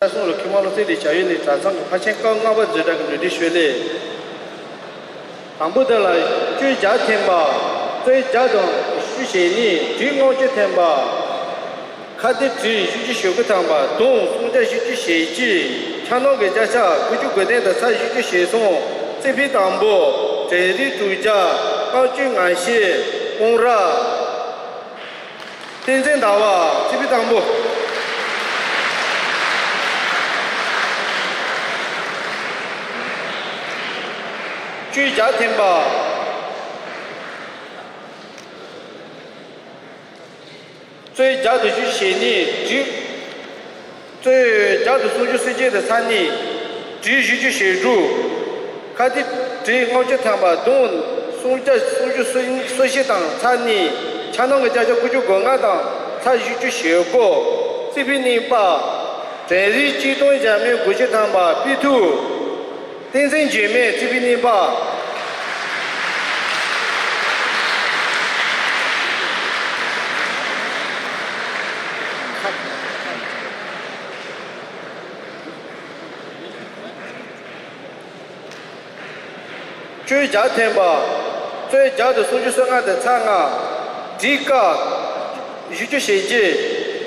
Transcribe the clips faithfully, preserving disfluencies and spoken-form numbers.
ད་གསུང་རུ་ཁྱིམ་མ་བློ་གསལ་ལས་བྱ་ཡུལ་ནས་གྲྭ་ཚང་གི་ཕལ་ཆེར་སྐབས་ལྔ་པ་འཛིན་གྲྭ་གི་འབྲེལ་འདྲིས་ཞུས་ལས། དང་པོ་དེ་ལ་གཅོད་རྒྱག་ཐེམ་པ། རྩོད་རྒྱག་དང་ཞུ་བྱེད་ནི་བྲིས་ལྔ་བཅུ་ཐེམ་པ། ཁ་བརྡའི་བྲིས་བཞི་བཅུ་ཞེ་དགུ་ཐེམ་པ། གདོང་སུམ་བརྒྱ་བཞི་བཅུ་ཞེ་གཅིག་ཁྱབ་སྣང་གི་བརྒྱ་ཆ་དགུ་བཅུ་གོ་བདུན་དང་ཚེག་བཞི་བཅུ་ཞེ་གསུམ། རྩིས་ཕུད་དང་པོ། གྲལ་རིམ་དྲུག་བརྒྱ་ལྔ་བཅུ་ང་བཞི། སྤུངས་ར། བསྟན་འཛིན་ཟླ་བ། རྩིས་ཕུད་དང་པོ། གཅོད་རྒྱག་ཐེམ་པ། རྩོད་རྒྱག་དང་ཞུ་བྱེད་ནི་བྲིས། རྩོད་རྒྱག་དང་སུམ་ཅུ་སོ་གཅིག་དང་ཚེག་གཉིས། བྲིས་བཞི་བཅུ་ཞེ་དྲུག་ཁ་བརྡའི་བྲིས་ལྔ་བཅུ་ཐེམ་པ། གདོང་སུམ་བརྒྱ་སུམ་ཅུ་སོ་གཅིག་དང་ཚེག་གཉིས། ཁྱབ་སྣང་གི་བརྒྱ་ཆ་དགུ་བཅུ་གོ་ལྔ་དང་ཚེག་བཞི་བཅུ་ཞེ་དགུ། རྩིས་ཕུད་གཉིས་པ། གྲལ་རིམ་གཅིག་སྟོང་བརྒྱ་མེད་དགུ་བཅུ་ཐེམ་པ། དཔེ་ཐུབ། བསྟན་འཛིན་འཇིགས་མེད། རྩིས་ཕུད་གཉིས་པ། གཅོད་རྒྱག་ཐེམ་པ། རྩོད་རྒྱག་དང་སུམ་ཅུ་སོ་ལྔ་དང་ཚེག་ལྔ། བྲིས་ཀ་བཞི་བཅུ་ཞེ་བརྒྱད།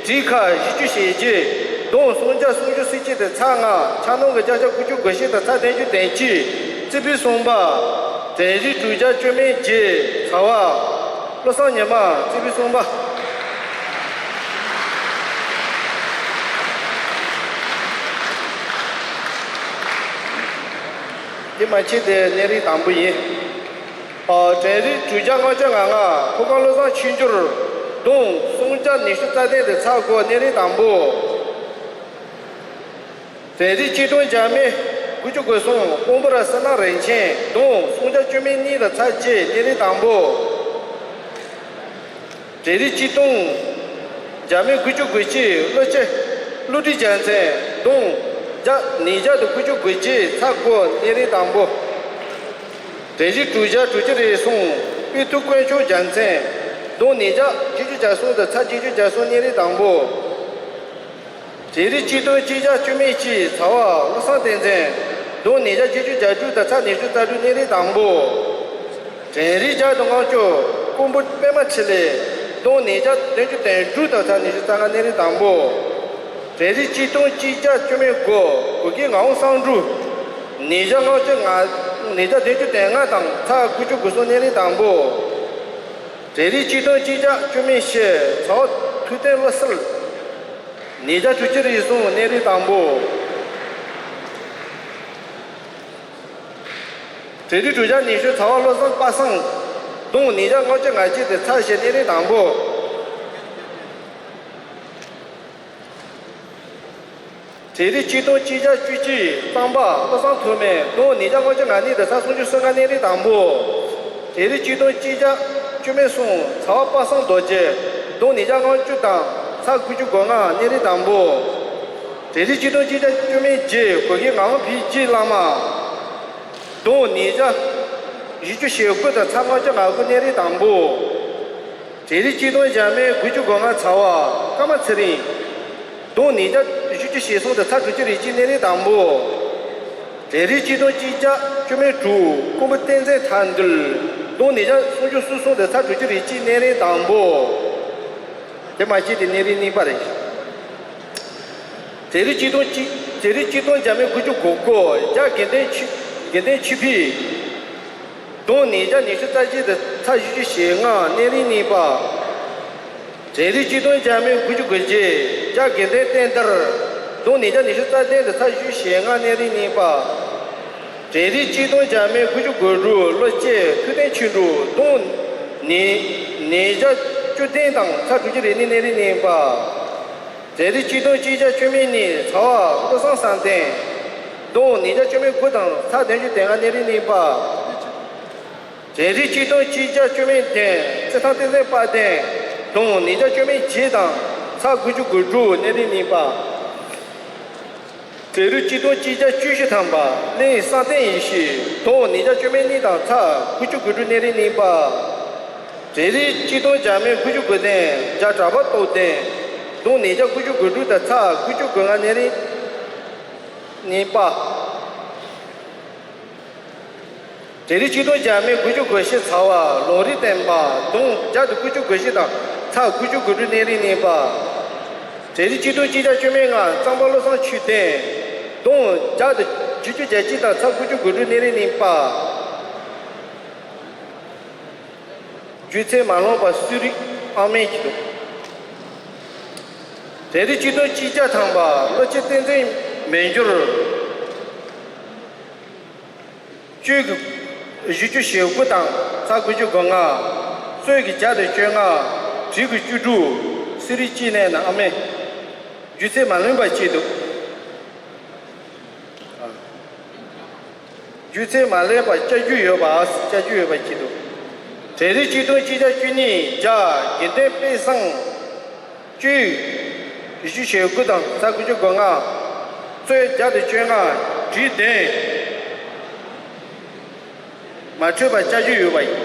བྲིས་ཁ་བཞི་བཅུ་ཞེ་བརྒྱད། གདོང་སུམ་བརྒྱ་སུམ་ཅུ་སོ་གཅིག་དང་ཚེག་ལྔ། ཁྱབ་སྣང་གི་བརྒྱ་ཆ་དགུ་བཅུ་གོ་བཞི་དང་ཚེག་བདུན་ཅུ་དོན་གཅིག་རྩིས་ཕུད་གསུམ་པ། གྲལ་རིམ་དྲུག་བརྒྱ་བཅུ་མེད་བརྒྱད། ཚ་བ། བློ་བཟང་ཉི་མ། རྩིས་ཕུད་གསུམ་པ། དེ་མ་ཕྱི་དེ་གནས་རིམ་དང་པོ་ཡིན། ཨ། གྲལ་རིམ་དྲུག་བརྒྱ་ལྔ་བཅུ་ང་ལྔ། ཕོ་བྲང་བློ་བཟང་ཆོས་འབྱོར། གདོང་སུམ་བརྒྱ་ཉི་ཤུ་རྩ་བདུན་དང་ཚེག་དགུ། གནས་རིམ་དང་པོ། གྲལ་རིམ་གཅིག་སྟོང་བརྒྱ་མེད་དགུ་བཅུ་གོ་གསུམ། སྤུངས་པ་ར་བསོད་ནམས་རིན་ཆེན། གདོང་སུམ་བརྒྱ་བཅུ་མེད་གཉིས་དང་ཚེག་གཅིག་གནས་རིམ་དང་པོ། གྲལ་རིམ་གཅིག་སྟོང་བརྒྱ་མེད་དགུ་བཅུ་གོ་གཅིག། བློ་ཆེ། བློ་གྲོས་རྒྱལ་མཚན། གདོང་བརྒྱ། ཉིས་བརྒྱ་དང་དགུ་བཅུ་གོ་གཅིག། ཚེག་དགུ། གནས་རིམ་དང་པོ། གྲལ་རིམ་དྲུག་བརྒྱ་དྲུག་ཅུ་རེ་གསུམ། དཔེ་ཐུབ་དཀོན་མཆོག་རྒྱལ་མཚན། གདོང་ཉིས་བརྒྱ་བརྒྱད་ཅུ་གྱ་གསུམ་དང་ཚེག་བརྒྱད་ཅུ་གྱ་གསུམ། གནས་རིམ་དང་པོ། གྲལ་རིམ་གཅིག་སྟོང་གཅིག་བརྒྱ་བཅུ་མེད་གཅིག། ཚ་བ། བློ་བཟང་བསྟན་འཛིན། གདོང་ཉིས་བརྒྱ་བརྒྱད་ཅུ་གྱ་དྲུག་དང་ཚེག་ཉི་ཤུ་རྩ་དྲུག། གནས་རིམ་དང་པོ། གྲལ་རིམ་བརྒྱ་དང་ལྔ་བཅུ། ཀོང་པོ་པད་མ་འཕྲིན་ལས། གདོང་ཉིས་བརྒྱ་བདུན་ཅུ་དོན་དྲུག་དང་ཚེག་ཉི་ཤུ་རྩ་ལྔ། གནས་རིམ་དང་པོ། གྲལ་རིམ་གཅིག་སྟོང་གཅིག་བརྒྱ་བཅུ་མེད་དགུ། གུ་གེ་ངག་དབང་བསམ་འགྲུབ། ཉིས་བརྒྱ་ལྔ་བཅུ་ང་། ཉིས་བརྒྱ་བདུན་ཅུ་དོན་ལྔ་དང་ཚེག་དགུ་བཅུ་གོ་གསུམ། གནས་རིམ་དང་པོ། གྲལ་རིམ་གཅིག་སྟོང་གཅིག་བརྒྱ་བཅུ་མེད་བཞི། ཚ་བ་ཐུབ་བསྟན་བློ་གསལ། ཉིས་བརྒྱ་དྲུག་ཅུ་རེ་གསུམ། གནས་རིམ་དང་པོ། གྲལ་རིམ་དྲུག་བརྒྱ་ཉི་ཤུ། ཚ་བ་བློ་བཟང་པ་སངས། གདོང་ཉིས་བརྒྱ་ལྔ་བཅུ་ང་གཅིག་དང་ཚེག་བཞི། གནས་རིམ་དང་པོ། གྲལ་རིམ་གཅིག་སྟོང་གཅིག་བརྒྱ་བཅུ་གཅིག། གཙང་པ་བློ་བཟང་ཐོགས་མེད། གདོང་ཉིས་བརྒྱ་ལྔ་བཅུ་ང་གཉིས་དང་ཚེག་སུམ་ཅུ་སོ་ལྔ། གནས་རིམ་དང་པོ། གྲལ་རིམ་གཅིག་སྟོང་གཅིག་བརྒྱ་བཅུ་མེད་གསུམ། ཚ་བ་པ་སངས་རྡོ་རྗེ། གདོང་ཉིས་བརྒྱ་ལྔ་བཅུ་དང་ཚེག་དགུ་བཅུ་གོ་ལྔ། གནས་རིམ་དང་པོ། གྲལ་རིམ་གཅིག་སྟོང་གཅིག་བརྒྱ་བཅུ་མེད་བརྒྱད། གུ་གེ་ངག་དབང་འཕེལ་རྒྱས་བླ་མ། གདོང་ཉིས་བརྒྱ་བཞི་བཅུ་ཞེ་དགུ་དང་ཚེག་ལྔ་བཅུ་ང་དགུ། གནས་རིམ་དང་པོ། གྲལ་རིམ་གཅིག་སྟོང་བརྒྱ་མེད་དགུ་བཅུ་གོ་ལྔ། ཚ་བ་ཀརྨ་ཚེ་རིང་། གདོང་ཉིས་བརྒྱ་བཞི་བཅུ་ཞེ་གསུམ་དང་ཚེག་དྲུག་ཅུ་རེ་གཅིག། གནས་རིམ་དང་པོ། གྲལ་རིམ་གཅིག་སྟོང་གཅིག་བརྒྱ་བཅུ་མེད་དྲུག། ཀོང་པོ་བསྟན་འཛིན་དར་འདུལ། གདོང་ཉིས་བརྒྱ་སུམ་ཅུ་སོ་གསུམ་དང་ཚེག་དྲུག་ཅུ་རེ་གཅིག། གནས་རིམ་དང་པོ། དེ་མ་ཕྱི་དེ་གནས་རིམ་གཉིས་པ་རེད། གྲལ་རིམ་གཅིག་སྟོང་གཅིག་གྲལ་རིམ་གཅིག་སྟོང་བརྒྱ་མེད་དགུ་བཅུ་གོ་དགུ། རྒྱ་དགེ་ལྡན་ཆོས། དགེ་ལྡན་ཆོས་འཕེལ། གདོང་ཉིས་བརྒྱ་ཉི་ཤུ་རྩ་གཅིག་དང་ཚེག་བཞི་བཅུ་ཞེ་ལྔ། གནས་རིམ་གཉིས་པ། གྲལ་རིམ་གཅིག་སྟོང་བརྒྱ་མེད་དགུ་བཅུ་གོ་བརྒྱད། རྒྱ་དགེ་ལྡན་བསྟན་དར། གདོང་ཉིས་བརྒྱ་ཉི་ཤུ་རྩ་བདུན་དང་ཚེག་བཞི་བཅུ་ཞེ་ལྔ། གནས་རིམ་གཉིས་པ། གྲལ་རིམ་གཅིག་སྟོང་བརྒྱ་མེད་དགུ་བཅུ་གོ་དྲུག། བློ་སྐྱེས་ཐུབ་བསྟན་ཆོས་འབྲུག། གདོང་ཉིས་ཉིས་བརྒྱ་བཅུ་བདུན་དང་ཚེག་དྲུག་ཅུ་རེ་གཉིས། གནས་རིམ་གཉིས་པ། གྲལ་རིམ་གཅིག་སྟོང་གཅིག་བརྒྱ་བཅུ་མེད་གཉིས། ཚ་བ་བློ་བཟང་བསམ་གཏན། གདོང་ཉིས་བརྒྱ་བཅུ་མེད་དགུ་དང་ཚེག་བདུན་ཅུ་དོན་ལྔ། གནས་རིམ་གཉིས་པ། གྲལ་རིམ་གཅིག་སྟོང་གཅིག་བརྒྱ་བཅུ་མེད་བདུན། རྩེ་ཐང་བསྟན་འཛིན་དཔལ་ལྡན། གདོང་ཉིས་བརྒྱ་བཅུ་མེད་བརྒྱད་དང་ཚེག་དགུ་བཅུ་གོ་དྲུག། གནས་རིམ་གཉིས་པ། གྲལ་རིམ་གཅིག་སྟོང་གཅིག་བརྒྱ་བཅུ་བཞི་ཐམ་པ། གླིང་བསམ་གཏན་ཡེ་ཤེས། གདོང་ཉིས་བརྒྱ་བཅུ་མེད་གཉིས་དང་ཚེག་དགུ་བཅུ་གོ་དྲུག། གནས་རིམ་གཉིས་པ། གྲལ་རིམ་གཅིག་སྟོང་བརྒྱ་མེད་དགུ་བཅུ་གོ་བདུན། རྒྱ་གྲགས་པ་སྟོབས་ལྡན། གདོང་ཉིས་བརྒྱ་དགུ་བཅུ་གོ་དྲུག་དང་ཚེག་དགུ་བཅུ་གོ་ལྔ། གནས་རིམ། གཉིས་པ། གྲལ་རིམ་ཆིག་སྟོང་བརྒྱ་མེད་དགུ་བཅུ་གོ་བཞི་ཚ་བ་ལུང་རིགས་བསྟན་པ་གདུང་བརྒྱ་དང་དགུ་བཅུ་གོ་བཞི་དང་ཚ་དགུ་བཅུ་གོ་དྲུག་གནས་རིམ་གནས་པ། གྲལ་རིམ་ཆིག་སྟོང་གཅིག་བརྒྱ་བཅུ་མེད་ལྔ་གཙང་པ་བློ་བཟང་ཆོས་ལྡན་གདུང་བརྒྱ་དང་བརྒྱད་ཅུ་གྱ་གཅིག་དང་ཚ་དགུ་བཅུ་གོ་དྲུག་གནས་རིམ་གནས་པ། རྒྱུ་ཚད་མ་ལོངས་པ་གསོ་རིག་ཨ་མེས་ཀྱི་འདུག་གྲལ་རིམ་ཆིག་སྟོང་གཅིག་བརྒྱ་ཐམ་པ་བློ་ཆེ་བསྟན་འཛིན་མི་འགྱུར། གཅོད་ཀྱི་བཞི་བཅུ་ཞེ་དགུ་དང་ཚ་དགུ་བཅུ་གོ་ལྔ། གསོད་ཀྱི་བརྒྱ་དང་བཅོ་ལྔ། བྲིས་ཀྱི་བཅུ་དྲུག་གསོ་རིག་སྐྱེས་ནས་ན་ཨ་མེས། རྒྱུ་ཚད་མ་ལོངས་པ་སྐྱེས་འདུག་རྒྱུ་ཚད་མ་ལེན་པ་བཅའ་རྒྱུ་ཡོད་པ། བཅའ་རྒྱུ་ཡོད་པ་སྐྱེས་འདུག་གྲལ་རིམ་ཆིག་སྟོང་གཅིག་བརྒྱ་བཅུ་གཉིས་བརྒྱ་དགེ་འདུན་དཔལ་བཟང་གཅོད་བཞི་བཅུ་ཞེ་དགུ་དང་ཚ་དགུ་བཅུ་གོ་ལྔ། གསོད་བརྒྱ་དང་བཅོ་ལྔ། བྲིས་བདུན། མ་འཕྲོད་པ་བཅའ་རྒྱུ་ཡོད་པ་ཡིན།